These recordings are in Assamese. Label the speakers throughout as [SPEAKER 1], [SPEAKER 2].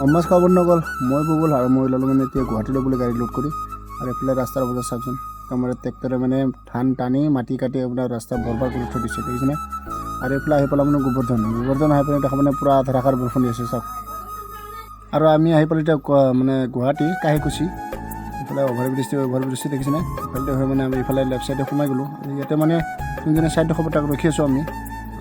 [SPEAKER 1] মাছ খাব নগ'ল, মই বগ'ল আৰু মই ওলালোঁ মানে এতিয়া গুৱাহাটীলৈ বোলে গাড়ী লোড কৰি। আৰু এইফালে ৰাস্তাৰ অৱস্থা চাওকচোন। আমাৰ ট্ৰেক্টৰে মানে ধান টানি, মাটি কাটি আপোনাৰ ৰাস্তা বৰবাদ কৰি থৈ দিছে, দেখিছেনে? আৰু এইফালে আহি পেলাই মানে গোবৰ্ধন, গোবৰ্ধন আহি পেলাই দেখা মানে পূৰা ধাৰাসাৰ বৰষুণ দি আছে, চাওক। আৰু আমি আহি পেলাই এতিয়া মানে গুৱাহাটী কাহিকুচি, এইফালে অভাৰ ব্ৰিজ, অভাৰ ব্ৰিজটো দেখিছেনে? ইফালে হৈ মানে আমি ইফালে লেফ্ট চাইডে সোমাই গ'লোঁ। আৰু ইয়াতে মানে যোনজনে চাইড দেখাব তাক ৰখি আছোঁ আমি।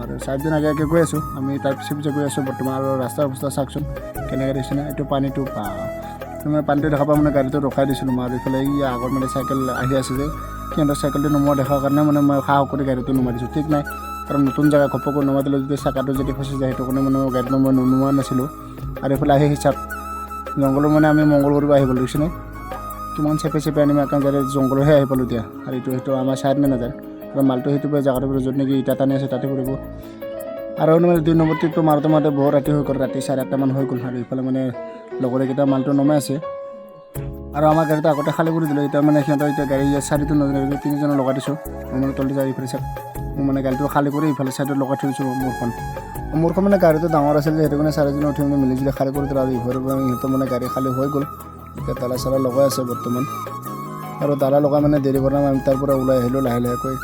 [SPEAKER 1] আৰু চাৰিজন আগে আগে গৈ আছোঁ, আমি তাৰ পিছে পিছে গৈ আছোঁ বৰ্তমান। আৰু ৰাস্তাৰ অৱস্থা চাওকচোন কেনেকৈ, দেখিছেনে? এইটো পানীটো বা মানে পানীটো দেখা পাই মানে গাড়ীটো ৰখাই দিছিলোঁ মই। আৰু ইফালে এই আগত মানে চাইকেল আহি আছে যে, সিহঁতৰ চাইকেলটো নমোৱা দেখাৰ কাৰণে মানে মই সাহস কৰি গাড়ীটো নমাই দিছোঁ। ঠিক নাই, কাৰণ নতুন জেগা, ঘপককৈ নমাই দিলে যদি চাকাটো যদি ফচি যায়, সেইটো কাৰণে মানে মই গাড়ীটো মই নমোৱা নাছিলোঁ। আৰু এইফালে আহি চাওক, জংঘলৰ মানে আমি মংগল কৰিব আহি গ'লোঁ, দেখিছেনে? কিমান চেপে চেপে আনিম এখন গাড়ী, জংঘলহে আহি পালোঁ এতিয়া। আৰু এইটো সেইটো আমাৰ চাইড নে নাযায় আৰু মালটো সেইটো পৰা জেগাটো পৰা য'ত নেকি ইটা টানি আছে তাতে পৰিব। আৰু মানে 2 নম্বৰ ট্ৰিপটো মাৰোঁতে মাৰোঁতে বহুত ৰাতি হৈ গ'ল, ৰাতি 8:30মান হৈ গ'ল। আৰু ইফালে মানে লগৰীকেইটা মালটো নমাই আছে আৰু আমাৰ গাড়ীটো আগতে খালী কৰি দিলোঁ। এতিয়া মানে সিহঁতৰ এতিয়া গাড়ী ইয়াত চাৰিটো নজনে, তিনিজনে লগাই দিছোঁ। মই মানে তলদি যাই ইফালে চাওক, মই মানে গাড়ীটো খালী কৰি ইফালে চাইডত লগাই থৈ দিছোঁ মোৰখন। মোৰখন মানে গাড়ীটো ডাঙৰ আছিল যে, সেইটো কাৰণে চাৰিজনে উঠি মানে মিলি জুলি খালী কৰি দিলোঁ। আৰু ইফালৰ পৰা সিহঁতৰ মানে গাড়ী খালী হৈ গ'ল, এতিয়া তালা চালা লগাই আছে বৰ্তমান। আৰু তালা লগাই মানে দেৰি কৰা নাই, আমি তাৰ পৰা ওলাই আহিলোঁ লাহে লাহেকৈ,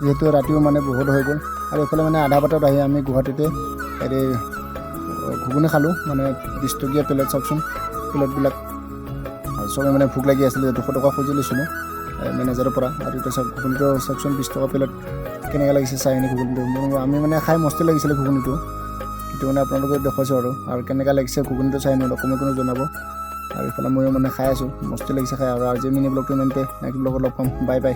[SPEAKER 1] যিহেতু ৰাতিও মানে বহুত হৈ গ'ল। আৰু এইফালে মানে আধা বাটত আহি আমি গুৱাহাটীতে হেৰি ঘুগুনি খালোঁ, মানে 20 টকীয়া প্লেট। চাওকচোন প্লেটবিলাক। আৰু চবে মানে ভোক লাগি আছিলে, 200 টকা খুজি লৈছিলোঁ মেনেজাৰৰ পৰা। আৰু এতিয়া চাওক, ঘুগুনিটো চাওকচোন, 20 টকা প্লেট, কেনেকুৱা লাগিছে চাই আনি ঘুগুনিটো। মোৰ আমি মানে খাই মস্তি লাগিছিলে ঘুগুনিটো, সেইটো মানে আপোনালোকে দেখুৱাইছোঁ। আৰু আৰু কেনেকুৱা লাগিছে ঘুগুনিটো চাই আনি কমেণ্ট কৰি জনাব। আৰু ইফালে ময়ো মানে খাই আছোঁ, মস্তি লাগিছে খাই। আৰু আজি মিনি ব্লগটো ইমানতে, নেক্সট ব্লগত লগ পাম, বাই বাই।